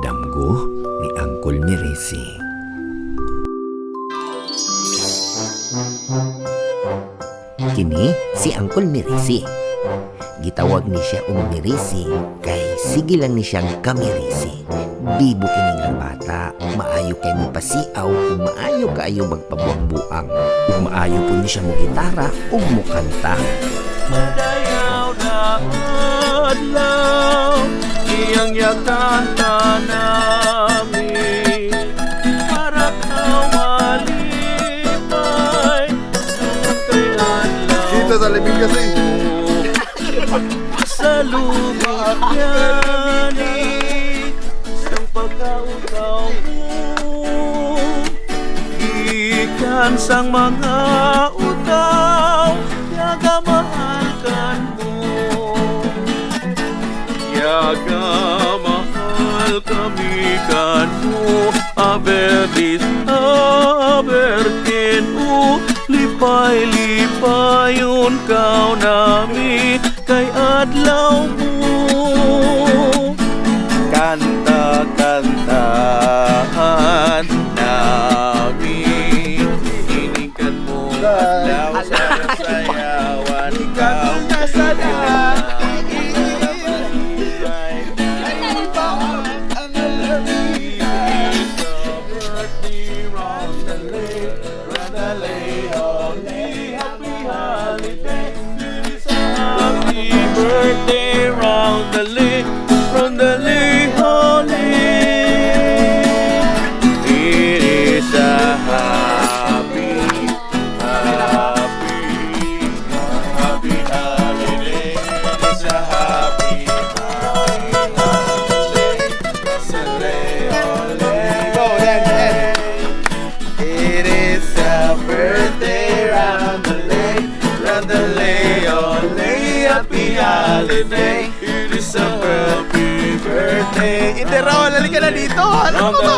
Damgo ni Uncle Mirisi. Kini si Uncle Mirisi. Gitawag ni siya og Mirisi kay sige lang ni siyang kamirisi. Bibo kini nga bata, maayo kay mo pasiaw ug maayo kaayo magpabuang-buang. Ug maayo pud ni siya mo gitara ug mo kanta. Madayaw na adlaw, iyang yakanta nami para ka malipay tungod kay adlaw. Dito sa libing kasi. Sa lubot yani sang pagkautaw mo, gikan sang mga utaw, yaga mahal kan mo, yaga mahal kami kan mo. Aber dis aberkin u lipay lipayon kaw nami kay adlaw mo. Kanta kantahan nami inikan mo adlaw sa sayawan ikaw. Happy birthday, Roundali, Roundali, Holly. It is a happy, happy, happy holiday. It's a happy, happy holiday. Go, then, then. It is a birthday, round the lay, ole, happy holiday. It is a happy birthday. Ite, Raul, halika na dito. Ano ka ba?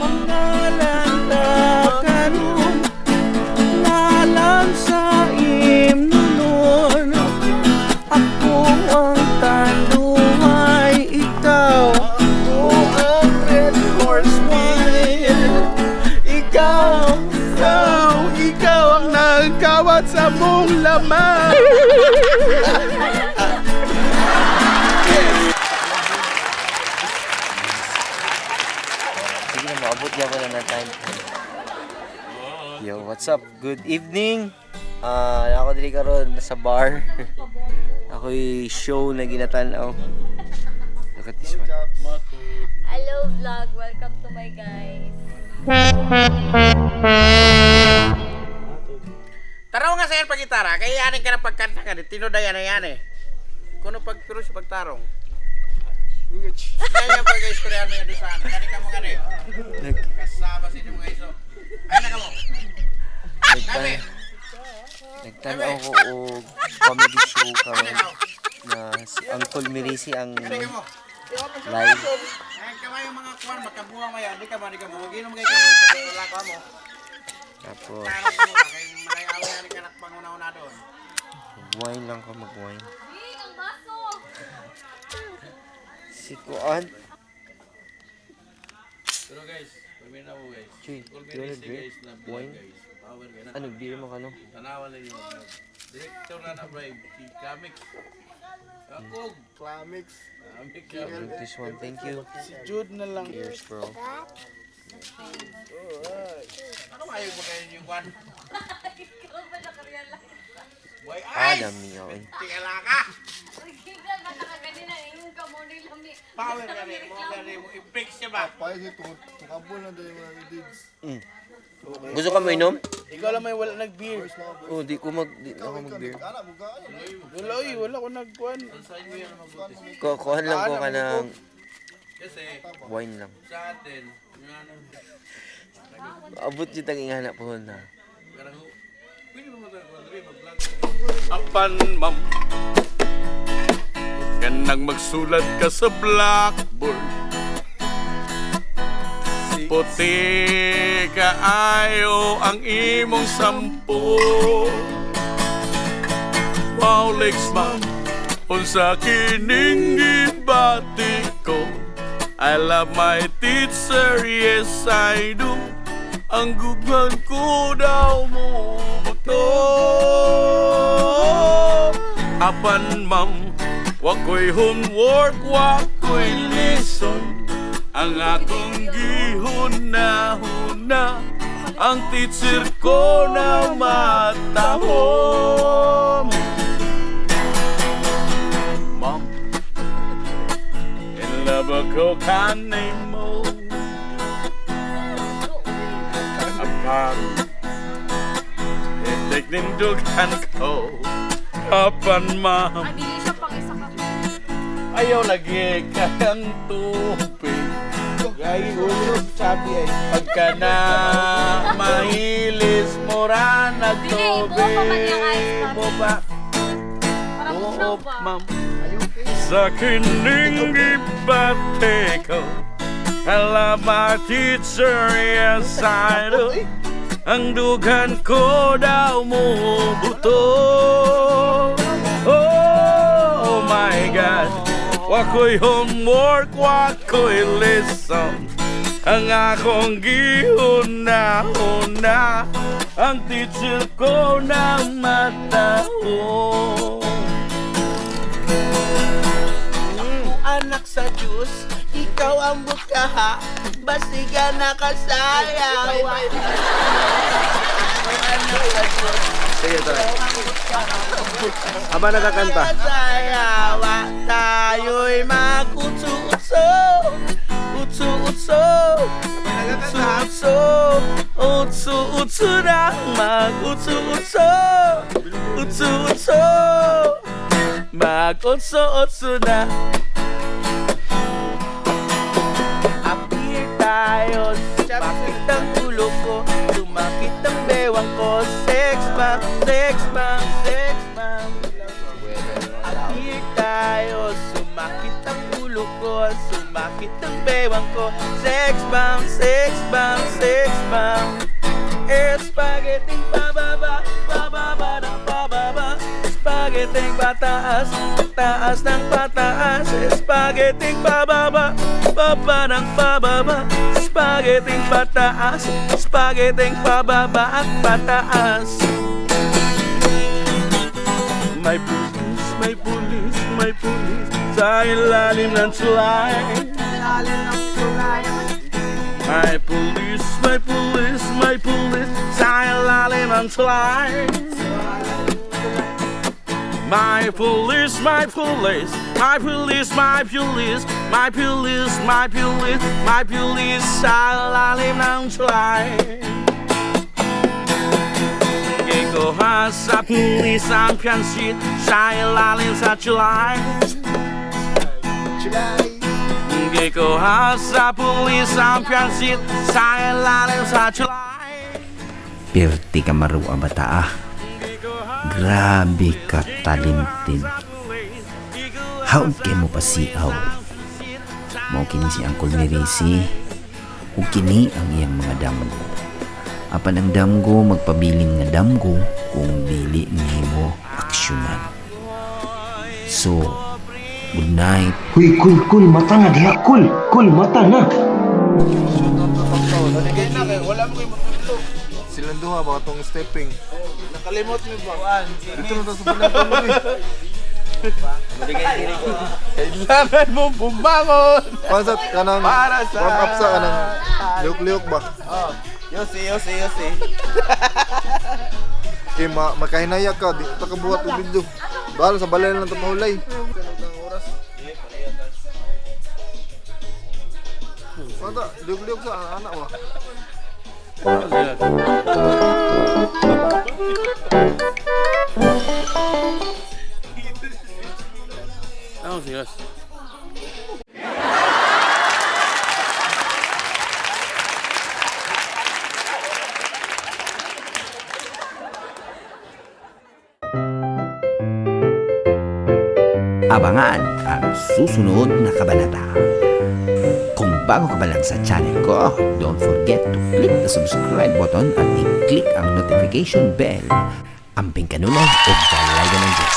Mga lanta karon nalan sa imnon. Ako ang tanduay, ikaw Ako ang Red Horse Wine. Ikaw, ikaw, ikaw ang nagkawat sa mong laman. Sige na, maabot niya ko na ng time. Yo, what's up? Good evening. Ah, ako diri karon sa bar. Ako'y show na ginatan-aw. Look at this one. Hello vlog, welcome to my guys. Taraw nga sa yan pagitara, kaya yanin ka na pagkanta ka, tinudayan na yan eh. Kuno pag pero sa pagtarong. Kaya yan pag istoryahan mo yan doon saan. Kani ka mo kani. Kasama sa inyo mga iso. Ay na ka mo. Nagtan-aw ko og comedy show karon na si Uncle Mirisi ang Kani ka mo. live. Ay kamay yung mga kuwan, makabuha mo yan. Di ka mo, di ka mo. Huwag inom kayo kamo. Wala ka mo. Tapos Tarong mo ka, kay malay away yan ka nakpanguna-una doon. Mag-wine lang ko, mag-wine. Bing, ang baso! Si Kuan. Pero guys, pamina mo guys. Chuy, do you wanna drink? Guys, na vlog Wine? guys. Power kayo na. Ano, beer mo ka no? Tanawan lang yung vlog. Director na na brave. Si Kamix. Akog. Clamix. Kamix. Drink this one, thank you. Si Jude na lang. Cheers, bro. Ano kayo ba kayo yung kwan? Ikaw ba nakarealize? Boy, Ah, ay! dami ako eh. Tingala ka! Ikaw ba nakaganina? Ingon ka mo nilami. Power ka rin mo, gani mo. I-fix siya ba? Payo si tukabol na dahil mga digs. Gusto ka mo inom? Ikaw lang may wala nag-beer. Oh, di na ako mag-beer. Anak mo ka. Wala oy, wala ko nagkuan. Sain mo yan mabuti. Kuhan lang ko ka ng Kasi wine lang. sa atin, yung ano, Abot yung tangingana po na. karang pwede mo mag-vlog. Apan ma'am, kanang magsulat ka sa blackboard, puti kaayo ang imong sampo. Wow, legs ma'am. Unsa kining gibati ko. I love my teacher, yes I do. Ang gugman ko daw mo buto. Apan ma'am, wako'y homework, wako'y lesson. Ang akong gihuna-huna, ang teacher ko na matahom. Ma'am, in love ako kanimo. Apan, itik nindugan ko. Apan ma'am, Ay, dili siya pang isa ka. ayaw lagi kayang tubig. Gay, ulo, sabi ay. Pagka na mahilis mo ra Dili, ibuo pa man yung ice nagtubig mo ba? Para Oo, mo ba? ma'am. Sa kining gibate ko, I love my teacher, yes I do. Ang dugan ko daw mo buto. Oh my God, wako'y homework, wako'y lesson. Ang akong gihuna-huna, ang teacher ko na matao. Anak sa Diyos, ikaw ang bukaha, basiga na kasayaw. Sige, tara. Aba nagkakanta. Kasayawa, tayo'y mag-utso-utso, utso-utso, utso-utso, utso-utso na, mag-utso-utso, utso-utso, mag-utso-utso na. Appear tayo, sumakit ang ulo ko, sumakit ang bewang ko, sex bomb, sex bomb, sex bomb. Appear tayo, sumakit ang ulo ko, sumakit ang bewang ko, sex bomb, sex bomb, sex bomb. Spaghetti pababa, pababa ng pababa. Spaghetti pataas, taas ng pataas. Spaghetti pababa, baba ng pababa. Spaghetti pataas, spaghetti pababa at pataas. May pulis, may pulis, may pulis sa ilalim ng tulay. May pulis, may pulis, may pulis sa ilalim ng tulay. May pulis, may pulis, may pulis, may pulis, may pulis, may pulis, may pulis sa ilalim ng tulay. Gikuha sa pulis ang pansit sa ilalim sa tulay. Gikuha sa pulis ang pansit sa ilalim sa tulay. Pirti ka marua bata ah. Grabe ka talented. Hawag kay mo pasiaw. Mao kini si Uncle Mirisi. Ug kini ang iyang mga damgo. Apan ang damgo magpabilin nga damgo kung dili nimo aksyonan. So, good night. Huy, kul, kul, mata na diha, kul, kul, mata na. Wala mo kayo matulog. Silang duha ba tong stepping? Nakalimot mo ba? Dito na to sa pulang eh. Kailangan mo bumangon! Pansa kanang Para sa- warm up sa kanang liyok-liyok ba? Yose, yose, yose. Kay ma makahinaya ka, di ta kabuhat og video. Bahala sa balay lang ta pahulay. Pansa liyok-liyok sa anak ba? Oh, yes. Abangan ang susunod na kabanata. Kung bago ka pa lang sa channel ko, don't forget to click the subscribe button at i-click ang notification bell. Amping kanunay o dalaga ng Diyos.